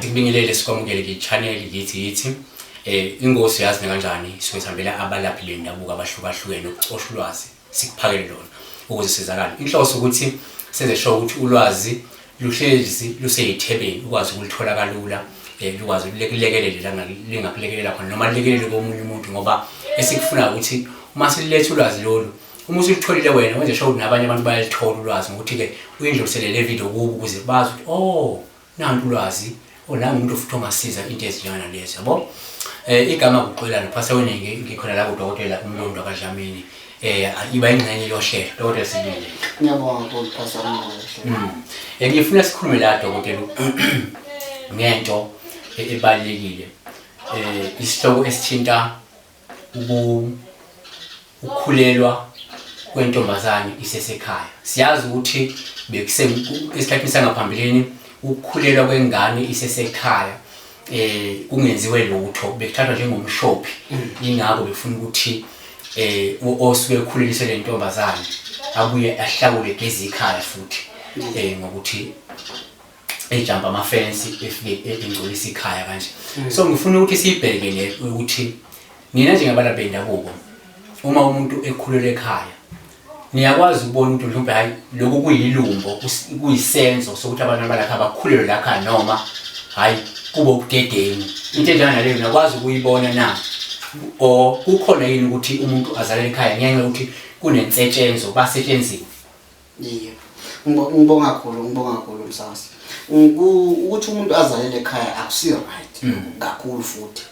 Sikubingelele sikwamukele ki-channel yithi yithi. Ingosi yazi nakanjani suke sihambela abalaphi bendabuko abahlukahlukene ukucosha ulwazi sikuphakele lona ukuze sizakale. Inhloso ukuthi senze sure ukuthi ulwazi luhlezi luseyithebeni ukwazi ukulithola kalula lukwazi ukulekelele la lingakulekelela khona noma lilekelele komunye umuntu ngoba esikufunayo ukuthi uma siletha ulwazi lolu uma usulutholile wena wenze sure ukuthi nabanye abantu bayalithola ulwazi ngokuthi-ke uyindlulisele le video kubo ukuze bazi ukuthi oh nantu ulwazi oh nangu umuntu futhi ongasiza into ezinjenganalezo yabo. Igama kuxolana phasa wena ngikhona la kudokotela uMlondo kaDlamini iba ingxenye yohlelo. Dokotela sibili. Ngiyabonga kakhulu phasa wena. Ngifuna sikhulume la dokotela ngento ebalulekile. Isihloko esithinta ukukhulelwa kwentombazane isesekhaya. Siyazi ukuthi bekuse esikhathini sangaphambilini ukukhulelwa kwengane isesekhaya kungenziwe lutho bekuthathwa njengomshophi, ingakho befuna ukuthi osuke ekhuleliswe le ntombazane abuye ahlawule gezi ikhaya futhi ngokuthi ejump amafensi efike engcolisa ikhaya kanje. So ngifuna ukuthi sibheke le ukuthi nina njengabalaphi bendabuko uma umuntu ekhulelwe ekhaya niyakwazi ukubona ukuthi mhlawumbe hayi lokhu kuyilumbo kuyisenzo sokuthi abantu abalapha bakhulelwe lapha noma hayi kube ubudedengu into enjengaleyo niyakwazi ukuyibona na, or kukhona yini ukuthi umuntu azalele ekhaya ngenxa yokuthi kunensetshenzo basetshenziwe? Yebo. Ngibonga kakhulu, ngibonga kakhulu msakazi. Ukuthi umuntu azalele ekhaya akusiyo right kakhulu futhi.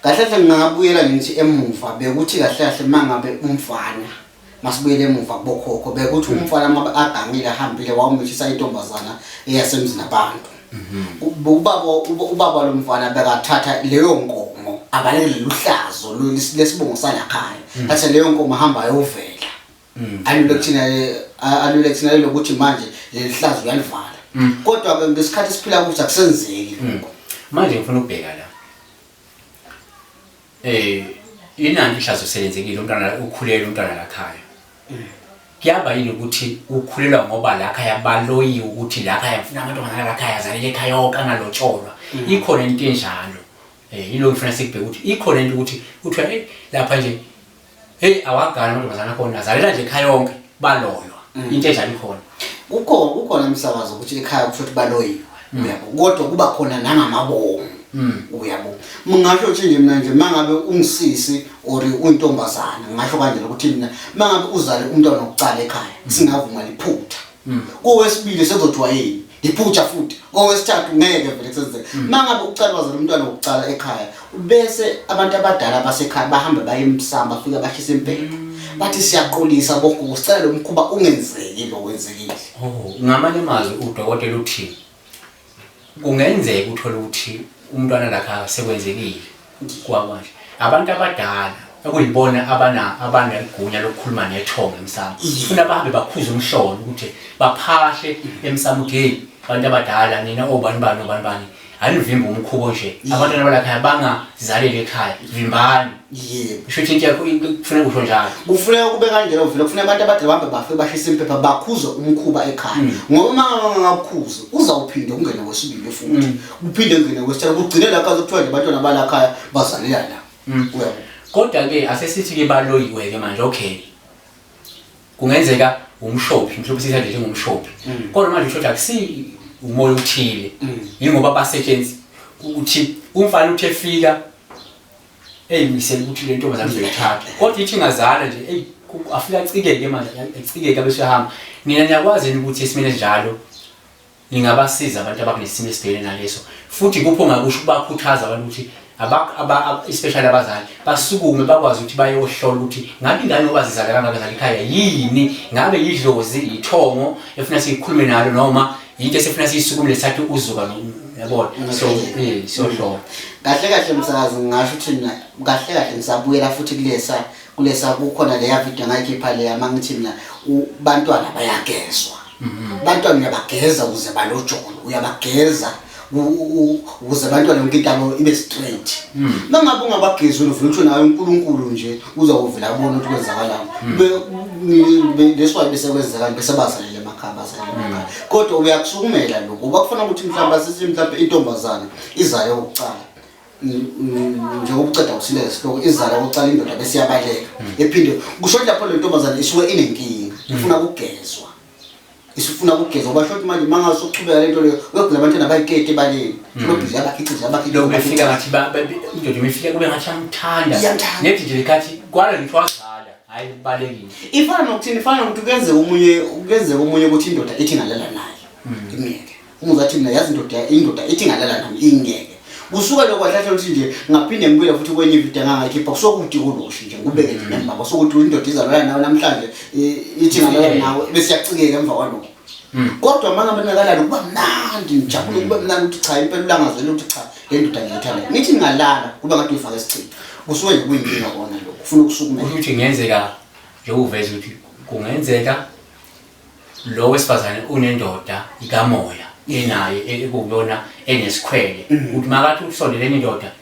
Kahle kahle ngingabuyela ngithi emuva bekuthi kahle kahle mangabe umfana masibuyele emuva kubokhokho bekuthi umfana mangabe agangile ahambile wawumithisa intombazana eyasemzini abantu. Ubaba ubaba lo mfana bekathatha leyo nkomo abalekele luhlazo lesibongo salakhaya. Athe leyo nkomo hamba ayovela. Alule kuthina alule kuthina lokuthi manje leli hlazo uyalivala. Kodwa ke ngesikhathi esiphila kuso akusenzeki lokho. Manje ngifuna ukubheka la. Inani ihlazo selenzekile umntwana ukhulelwe umntwana la khaya. Kuyaba yini ukuthi ukhulelwa ngoba la khaya baloyiwe ukuthi la khaya ngifuna amantombazana la khaya azalele ekhaya onke angalotsholwa. Ikhona into enjalo. Yilo ngifuna sikubheke ukuthi ikhona into ukuthi kuthiwa hey lapha nje hey awagana amantombazana akhona azalela nje ekhaya onke baloywa. Into enjalo ikhona. Kukhona umsakazo ukuthi ekhaya kusho ukuthi baloyiwe. Uyabo. Kodwa kuba khona nangamabomu. Uyabo. Ngingasho ukuthi nje mina nje mangabe ungisisi or uyintombazana ngingasho kanje ukuthi mina mangabe uzale umntwana wokuqala ekhaya singavuma liphutha. Kowesibili sekuzothiwa yini? Iphutha futhi. Kowesithathu ngeke vele kusenzeke. Mangabe ucala wazala umntwana wokuqala ekhaya bese abantu abadala basekhaya bahamba baye emsamo bafika bashisa impepho. Bathi siyaqolisa bogogo sicela lo mkhuba ungenzeki lo wenzekile. Oh, ngamanye amazwi udokotela uthi kungenzeka uthole ukuthi umntwana lakha sekwenzekile kwamanje abantu abadala okuyibona abanegunya lokukhuluma nethongo emsamo funa bahambe bakhuze umhlolo ukuthi baphahle emsamo ukuthi hey abantu abadala nina obani bani obani bani anivimbe umkhubo nje abantwana balakhaya bangazaleli ekhaya vimbani. Yebo. Kusho ukuthi into yakho kufuneka usho njalo. Kufuneka kube kanjalo vele kufuneka abantu abadala bahambe bafike bashise impepha bakhuze umkhuba ekhaya. Ngoba uma bangakukhuzi uzawuphinde ungene kwesibili futhi. Kuphinde kungene kwesithathu kugcine la khaya kuthiwa nje abantwana balakhaya bazalela la. Uyabo. Kodwa ke asesithi ke baloyiwe ke manje okay. Kungenzeka umshophi mhlawumbe sithathe njengomshophi. Kodwa manje usho ukuthi akusi umoya othile. Yingoba basetshenziswa ukuthi umfana uthi efika eyimisela ukuthi le ntombazane uzoyithatha kodwa ithi ingazala nje eyi afike acikeke manje acikeke abese uyahamba. Nina niyakwazi yini ukuthi esimeni esinjalo ningabasiza abantu abakunesimo esibhekene naleso futhi kupho ngakusho ukubakhuthaza abantu ukuthi especially abazali basukume bakwazi ukuthi bayohlola ukuthi ngabe ingane ngoba zizala kangaka zala ekhaya yini, ngabe yidlozi yithongo efuna siyikhulume nalo noma yinto esifuna siyisukumele sithathe uzuka yabona. So siyohlola kahle kahle msakazi. Ngingasho ukuthi mina kahle kahle ngisabuyela futhi kulesa kukhona leya video ngayikhipha leya mangithi mina bantwana bayagezwa. Bantwana uyabageza ukuze balojolwe, uyabageza ukuze abantwana yonke into yabo ibe straight. Mangabe ungabagezi wena uvela uthi nawe uNkulunkulu nje uzawuvela abone ukuthi kwenzakalani. That's why bese kwenzekani bese bazalele emakhaya bazalele emakhaya. ekhaya. Kodwa uyakusukumela lokho uba kufana ukuthi mhlawumbe asithi mhlawumbe intombazane izale okokuqala, njengoba uceda usileka isihloko, izale okokuqala indoda bese iyabaleka, ephinde kusho ukuthi lapho le ntombazane isuke inenkinga, ifuna kugezwa, isifuna ukugeza, ngoba shothi manje uma ngabe sokuchubeka lento leyo uyogcina abantwana bayikete ebaleni, lobhizi yabakhiciza yabakhiciza. Lokhu befika ngathi indoda imifika kube ngathi yamthanda. Iyamthanda. Nethi nje lekhathi kwala ngithi wazala, hhayi kubalekile. Ifana nokuthini? Ifana nokuthi kuyenzeka omunye, kuyenzeka omunye ukuthi indoda ithi ngalala naye imyeke. Umuzi athi mina yazi indoda ithi ngalala nami ingeke. Kusuka lokho kahle ukuthi nje ngaphinde ngibuyele futhi kwenye ividiyo engangayikhipha, kusuke kuwutikoloshe nje ngikubeke nje ngemva, kusuke ukuthi indoda izalala nawe namhlanje, ithi ngalala nawe bese iyacikeka emva kwalokho. Kodwa uma ngabe ningakalali kuba mnandi, nijabule, kuba mnandi ukuthi cha impela ulangazela ukuthi cha le ndoda ngiyithanda. Nithi ningalala kuba ngathi uyifake isichitho. Kusuke nje kuyinkinga kona lokho, ufuna ukusukumela. Kusho ukuthi kungenzeka njengoba uveza ukuthi kungenzeka lo wesifazane unendoda ikamoya enaye ekuyona enesikhwele, ukuthi makathi usondelene indoda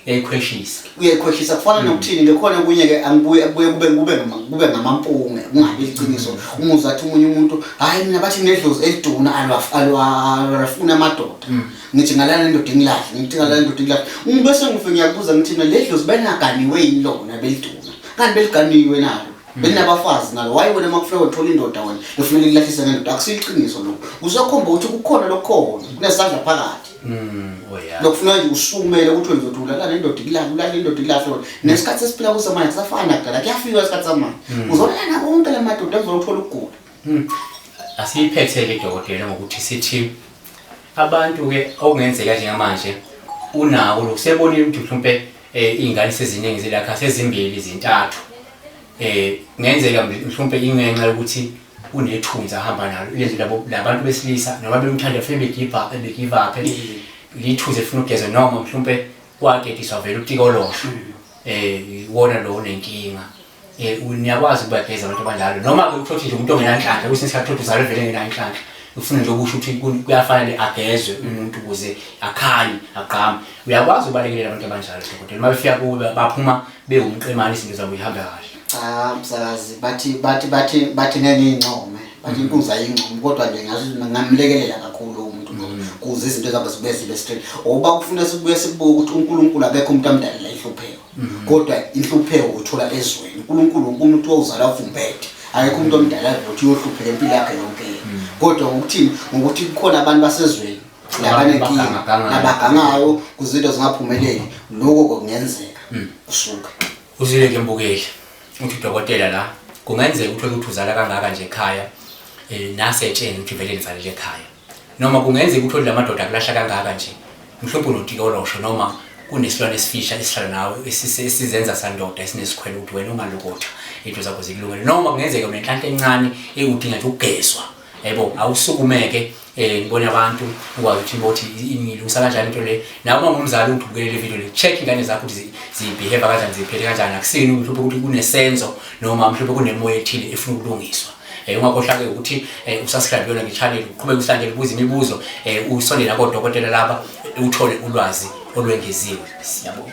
yayikhweshisa. Uyayikhweshisa. Kufana nokuthini ke khona kunye ke angibuye kubuye kube ngamampunge, kungabi iqiniso. Umuzi athi omunye umuntu hayi mina bathi nedlozi eliduna alwafuna amadoda, ngithi ngalala nendoda ingilahle, ngithi ngalala nendoda ingilahle. Ngibese ngife ngiyakubuza ngithi mina le dlozi belingaganiwe yini lona beliduna? Kanti beliganiwe nalo, belinabafazi nalo, wayi wena uma kufika uthola indoda wena efuneka ikulahlise ngendoda. Akusiyiqiniso lokho, kuzokhomba ukuthi kukhona lokukhona kunesandla phakathi. Oh yeah. Lokufuna nje usukumele ukuthi wena uzothi ulala nendoda ikulahle, ulala nendoda ikulahle wena. Nesikhathi esiphila kuso manje kusafana nakudala, kuyafika isikhathi samanje uzolala nabo wonke la madoda emva kokuthola ukugula. Asiyiphetheke dokotela ngokuthi sithi abantu-ke okungenzeka njengamanje unako lokhu sebonile ukuthi mhlawumpe iy'ngane seziningi zilakha sezimbili zintathu, kungenzeka mhlawumpe ingenxa yokuthi unethunzi ahamba nalo lezi labo labantu besilisa noma bemthanda fike begiva begive up, lithunzi efuna ukugeza, noma mhlawumpe wakediswa vele utikolosho wona lo unenkinga, niyakwazi ukubageza abantu abanjalo, noma ke uthothi nje umuntu ongenanhlanhla kwesinye isikhathi uthi uzalwe vele engenanhlanhla, ufuna nje ukusho ukuthi kuyafanele agezwe umuntu ukuze akhanye agqame. Uyakwazi ukubalekelela abantu abanjalo dokotela, uma befika kuwe baphuma bewumqemane, izinto zabo ihambe kahle? Cha msakazi, bathi ngeke ngiyincome, bathi inkunzi ayincome, kodwa nje ngathi ngamlekelela kakhulu umuntu lo kuze izinto zabo zibuye zibe straight. Oba kufuna sibuye sibuke ukuthi uNkulunkulu akekho umuntu amdalela inhlupheko, kodwa inhlupheko uthola ezweni. uNkulunkulu umuntu owuzala ufumbethe, akekho umuntu omdala ukuthi uyohlupheka impilo yakhe yonke. Kodwa ngokuthini? Ngokuthi kukhona abantu basezweni labanenkinga, Abagangayo. labagangayo kuzinto zingaphumeleli, lokho kungenzeka kusuke. Uzwile-ke mbukeli, uthi udokotela la kungenzeka uthole ukuthi uzala kangaka nje ekhaya, nasetsheni ukuthi vele nizalele ekhaya, noma kungenzeka uthole la madoda akulahla kangaka nje mhlawumbe unotikolosho, noma kunesilwane esifisha esihlala nawe esizenza sandoda esinesikhwele ukuthi wena ungalokotha into zakho zikulungele, noma kungenzeka unenhlanhla encane ekudinga nje ukugezwa yebo. Awusukumeke, ngibone abantu ukwazi ukuthi bothi ngilungisa kanjani into le. Nawe uma ngumzali ukuthi ubukele le video le, check ingane zakho ukuthi zibehave kanjani, ziphethe kanjani. Akusini mhlawumbe ukuthi kunesenzo noma mhlawumbe kunemoya ethile efuna ukulungiswa. Ungakhohlwa ke ukuthi usubscribe kuyona nge-channel, uqhubeke usilandele, ubuze imibuzo, usondele nakodokotela laba, uthole ulwazi olwengeziwe. Siyabonga.